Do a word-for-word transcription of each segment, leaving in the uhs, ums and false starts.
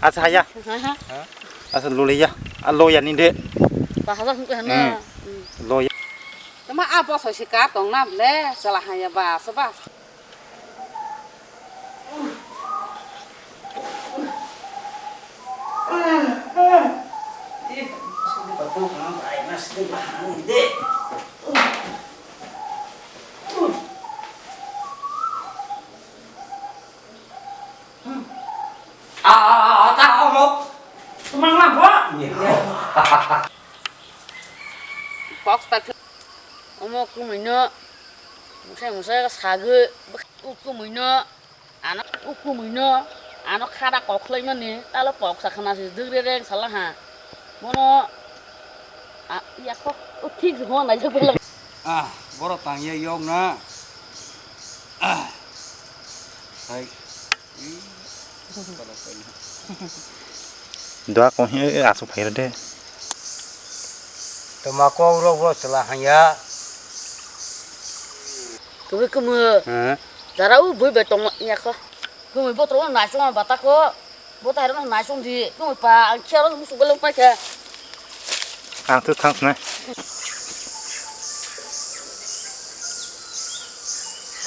Asa haya. Asa luliya. A loya ni de. Bahasa hukwe hana. Hmm. Loya. Tama a boso si ka tong na ble sala haya ba so ba. Ah, ta omo. Tumang lang bo. Box ta. Omo kumuino. Musai musai sagi. Kumuino. Ano kumuino. Ano khada koklai mani. Talo box sa khana si dugre reng sala ha. Mono. Ah, ya kok. O thik ho na jagala. Ah, borok tangya yok na. Ah. Hai. Dua kong he asuk phai de. Toma kok rok bo chwla hanya. Twi kumu. He. Jara u bui bai tong ya kho. Kumu botro na chung ba ta kho. Bo ta ro na chung di. Kumu pa ang khia ro musu galo pa khe. Ang tu thang sna.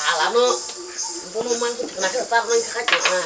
Hala no. Bono man ku thana khe tar nang kha kha.